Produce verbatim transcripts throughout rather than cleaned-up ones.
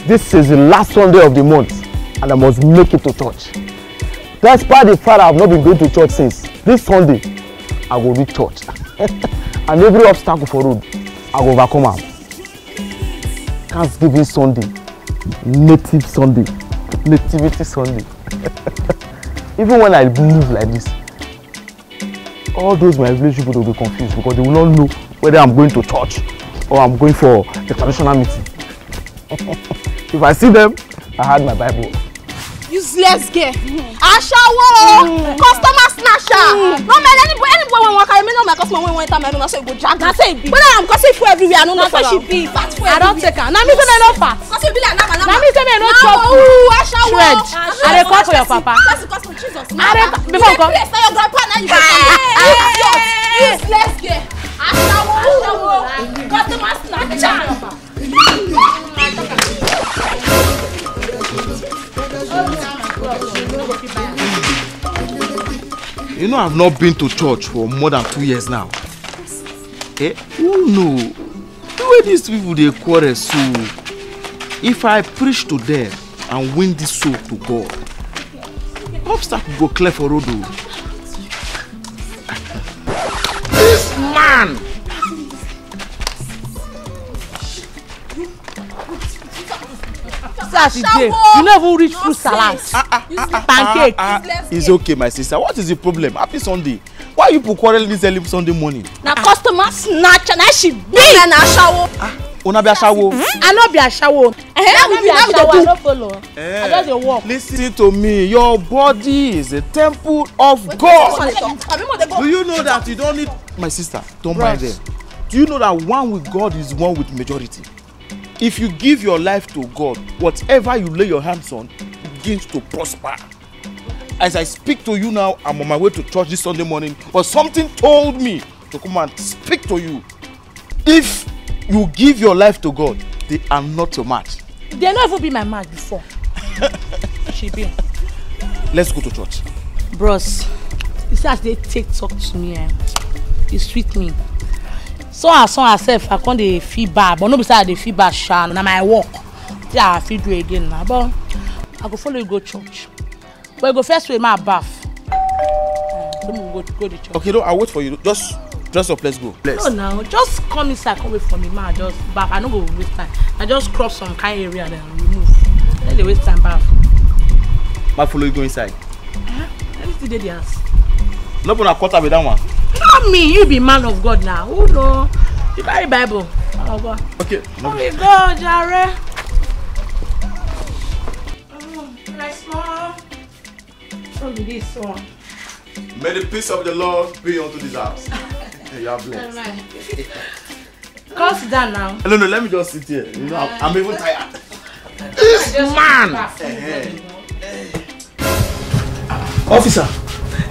This is the last Sunday of the month, and I must make it to church. Despite the fact I've not been going to church since, this Sunday, I go reach church. And every obstacle for road, I go overcome am. Thanksgiving Sunday, Native Sunday, Nativity Sunday. Even when I move like this, all those my village people will be confused because they will not know whether I'm going to church or I'm going for the traditional meeting. If I see them, I had my Bible. Useless girl. Ashawo. Customer snatcher. No man, anybody, anybody want to carry me, no my customer when want my room, so go drag. Na say be. When I'm cussing for everywhere, I no know. Na so she be. Fat for I don't take her. Na me say me no fat. Cussing be like na na. Na me say me no chop. Oh, Ashawo. Shred. I dey come for your papa. Cussing, cussing, Jesus. I dey before come. Place na your grandpa na you. Idiot. Useless girl. Ashawo. Ashawo. Customer snatcher. You know, I've not been to church for more than two years now. Eh? Who know? The way these people dey quarrel so, if I preach to them and win this soul to God, obstacle go clear for road o. This man! See as e dey. You no even reach fruit salad. Pancake. It's okay, my sister. What is the problem? Happy Sunday. Why you people quarreling this early Sunday morning? Na customer snatch na she be. Na ashawo. Una be ashawo. I no be ashawo. Eh, I no be ashawo. I no follow. I just dey work. Listen to me. Your body is a temple of God. Do you know that you don't need, my sister? Don't mind them. Do you know that one with God is one with majority? If you give your life to God, whatever you lay your hands on begins to prosper. As I speak to you now, I'm on my way to church this Sunday morning, but something told me to come and speak to you. If you give your life to God, they are not your match. They no even be my match before. She be. Let's go to church. Bros, you see as they take talk to me, eh? E sweet me. So as so as sef, I come dey feel bad, but no be say I dey feel bad sha. Na my work. See, I fit do again now, but I go follow you go church. But you go first way, my bath. So we go, go the church. Okay, no, I'll wait for you. Just dress up, let's go. Let's. No, now, just come inside, come wait for me, ma. Just bath. I no go waste time. I just crop some kind area, then we move. Then they waste time, bath. Ma follow you go inside. Eh? Anything dey the house? No, but I quarter with that one. Not me. You be man of God now. Who know? You carry Bible. Oh God. Okay. No. Oh, we go, Jare. Oh, nice one. Don't be this one. May the peace of the Lord be unto this house. You are blessed. Amen. Come sit down now. No, no, let me just sit here. You know, I'm, I'm even tired. This man. Officer,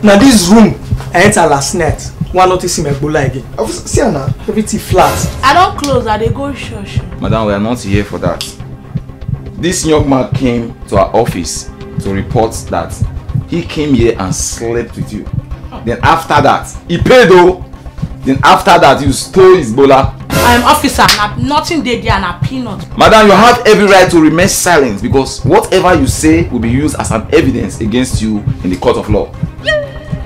now this room I enter last night. One notice him Ebola again. Officer, see her now. Everything flat. I don't close. I dey go sure sure. Madam, we are not here for that. This young man came to our office to report that he came here and slept with you. Then after that, he paid though. Then after that, you stole his bola. I am officer, and nothing dey there, and a peanut. Madam, you have every right to remain silent because whatever you say will be used as an evidence against you in the court of law.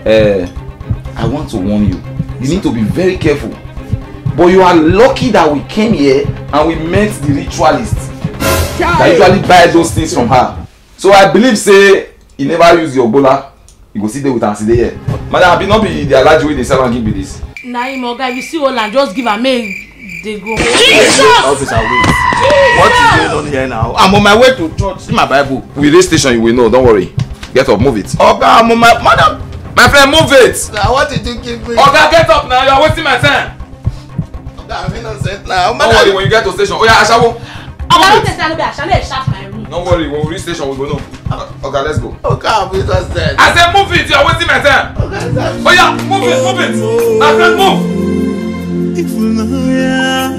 Uh, I want to warn you. You need to be very careful. But you are lucky that we came here and we met the ritualist that usually buy those things from her. So I believe say you never use your bola. You go sit there with am, sit there here. Madam, abi no be the Alhaji wey dey sell am give be this? Na him, oga, you see all and just give am make dey go. Jesus! Officer, wait. What is going on here now? I'm on my way to church. See my Bible. We reach station, you will know. Don't worry. Get up, move it. Oga, I'm on my, madam. My friend, move it. Sir, what did you give me? Oga, get up now. You are wasting my time. Oga, I'm innocent now. Don't worry, when you get to station. Oh yeah, ashawo. Oga, don't tell me ashawo. They shout my room. Don't worry, when we reach station, we go know. Oga, let's go. Oga, I'm innocent. I said move it. You are wasting my time. Oga, sir. Oh yeah, move it, move it. My friend, move. If we know, yeah.